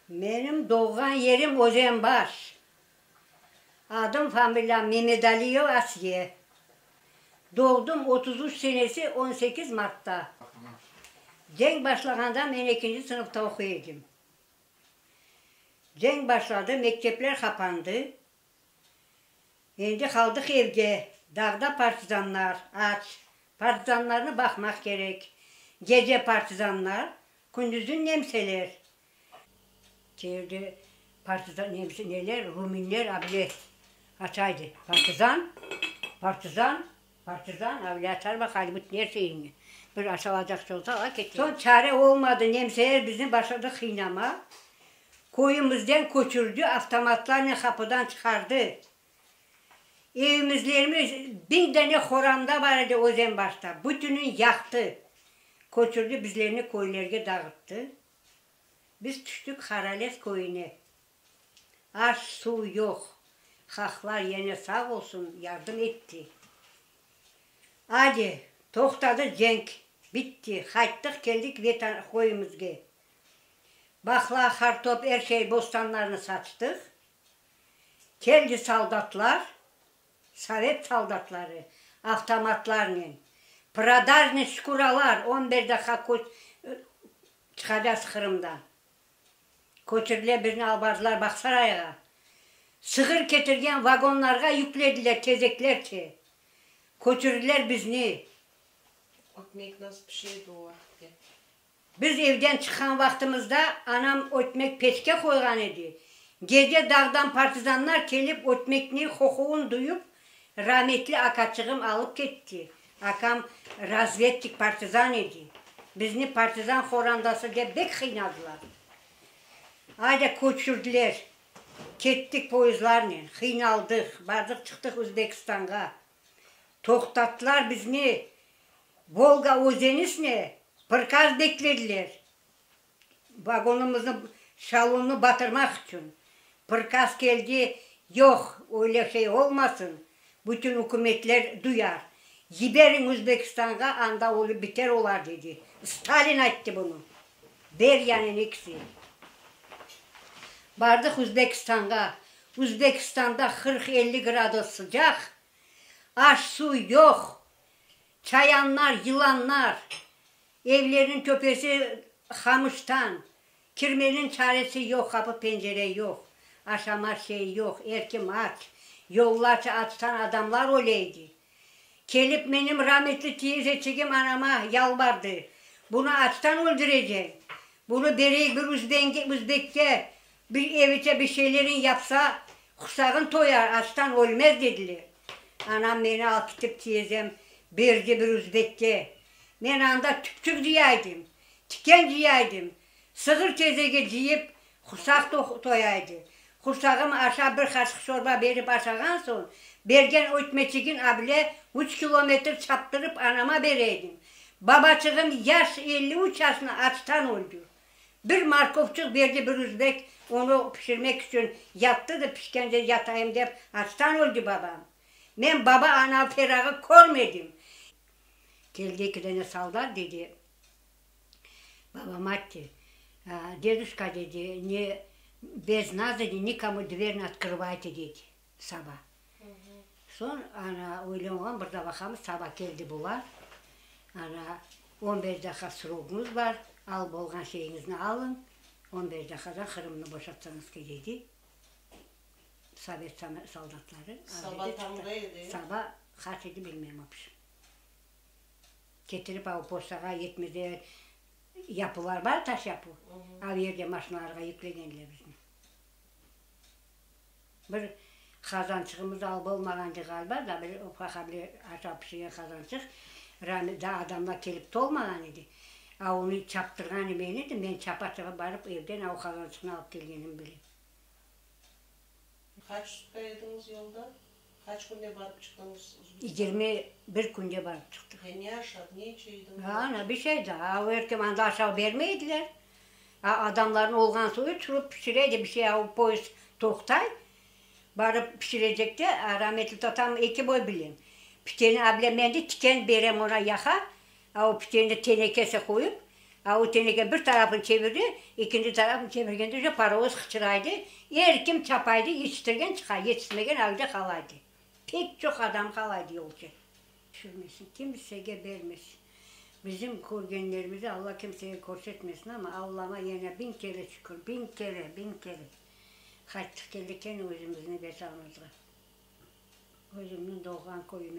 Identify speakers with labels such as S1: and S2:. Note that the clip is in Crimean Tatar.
S1: Menim doğğan yerim Özenbaş. Adım, familiyam Memedaliyev Asiye. Doğdım 33 senesi 18 martta. Cenk başlağanda men ekinci sınıfta oquy edim. Cenk başladı, mektepler qapandı. Endi qaldıq evde, dağda partizanlar, aç. Partizanlarnı baqmaq kerek. Gece partizanlar, kündüzün nemseler. Şeerde partizan, nemse, neler, ruminler abile açaydı. Partizan, partizan, partizan, abile açar baqaydı bütün er şeyiñni. Bir açılacaq olsa, a kete. Soñ çare olmadı, nemseler bizni başladı qıynama. Köyümizden köçürdi, avtomatlarnen qapıdan çıqardı. Evimizlerimiz, biñ dane horanda bar edi Özenbaşta, bütünün yaqtı. Köçürdi bizlerni köylerge dağıttı. Biz tüştük Harales köyüne. Aş, suv yoq. Haqlar yene sağ olsun, yardım etti. Adi, toqtadı cenk, bitti, qayttıq keldik vetan, köyümizge. Baqla, qartop, er şey bostanlarnı saçtıq. Keldi soldatlar, sovet soldatları, avtomatlarnen. Prodajnıy şkuralar, on bir daqqa çıqacaz Qırımdan. Köçürdiler bizni albardılar Bağsarayğa. Sığır ketirgen vagonlarğa yüklediler tezeklerçe. Köçürdiler bizni.
S2: Ötmek nasıl pişe edi o vaqıtte?
S1: Biz evden çıqqan vaqtımızda anam ötmek peçke qoyğan edi. Gece dağdan partizanlar kelip ötmekniñ qoquvın duyıp, rametli akaçığım alıp ketti. Akam razvedçik partizan edi. Bizni partizan qorandası dep bek qıynadılar. Ayda köçürdiler. Kettik poyezdlarnen, qıynaldıq, bardıq çıqtıq Özbekistanğa. Toqtattılar bizni Volga özenisine prikaz beklediler, vagonımıznı, şalonnı batırmaq içün. Prikaz keldi, yoq, öyle şey olmasın, bütün ükümetler duyar. Yiberiñ Özbekistanğa, anda ölip biter olar, dedi. Stalin ayttı bunı. Beriyanen ekisi. Bardıq Özbekistanğa. Özbekistanda qırq-elli gradus sıcaq, aş-suv yoq. Çayanlar, yılanlar, evlerniñ töpesi qamıştan, kirmeniñ çaresi yoq, qapı-pencere yoq, aşama şey yoq, er kim aç, yollarca açtan adamlar öle edi. Kelip menim rametli tiyezeçigim anama yalvardı, Bunı açtan öldüreceñ, bunı bereyik bir üzbenge, üzbekke, bir eviçe bir şeylerin yapsa, Qusağın toyar, açtan ölmez, dediler. Anam meni alıp ketip tiyezem berdi bir üzbekke. Men anda tüpçük cıyaydım, tiken cıyaydım, sığır tezegi cıyıp qusaq toyaydı. Qusağım aşa bir qaşıq şorba berip aşağan soñ, bergen ötmeçigin abile üç kilometr çaptırıp anama bereydim. Babaçığım yaş 53 yaşında açtan öldü. Bir markovçıq berdi bir üzbek, onı pişirmek içün yattı da pişkence yatayım dep açtan öldi babam. Men baba-ana ferağı körmedim. Keldi eki dane soldat dedi, babam ayttı, Deduşka, dedi, ne bez nas, dedi, nikomu dver ne otkrıvayte, dedi, saba. Soñ, ana, öyle olğan, bir de baqamız, saba keldi bular, ana, on beş daqqa sroguñız bar, alıp olğan şeyiñizni alıñ, on beş daqqadan Qırımnı boşatsañız ki, dedi, sovet soldatları.
S2: Saba tañda edi?
S1: Saba qaç edi, bilmeyim, vobşem. Ketirip av poçtağa yetmeze yapılar bar, taş yapı, av yerde maşinalarğa yüklegenler bizni. Bir qazançığımız alıp olmağandı ğaliba, da bir ufaq bile aşap pişirgen qazançıq, daa adamlar kelip tolmağan edi. A onı çaptırğanı men edim, men çapa-çapa barıp evden a o qazançıqnı alıp kelgenimni bilem.
S2: Qaç sutka ediñiz yolda? Qaç künde barıp çıqtıñız Uzbekistanğa?
S1: 21 künde barıp çıqtıq.
S2: Ya ne aşap, ne içe ediñiz?
S1: Ana, bir şey daa, o erkem anda aşav bermey ediler. A adamlarnıñ olğan soyu turıp pişire edi, bir şey, a o poyezd toqtay, barıp pişirecek de, a rametli tatam eki boy bilem. Piteni a bile men de tiken berem oña yaqa, a o piteni tenekese qoyıp, A o teneke bir tarafını çevirdi, ekinci tarafını çevirgende uje parovoz qıçıraydı, er kim çapaydı, yetiştirgen çıqa, yetişmegen agde qalaydı. Pek çoq adam qalaydı yolcu. Tüşürmesin, kimsege bermesin. Bizim körgenlerimizi Alla kimsege körsetmesin, amma Allama yene biñ kere şükür, biñ kere, biñ kere. Qayttıq keldik kene özümizniñ Vetanımızğa, özümniñ doğğan köyüme.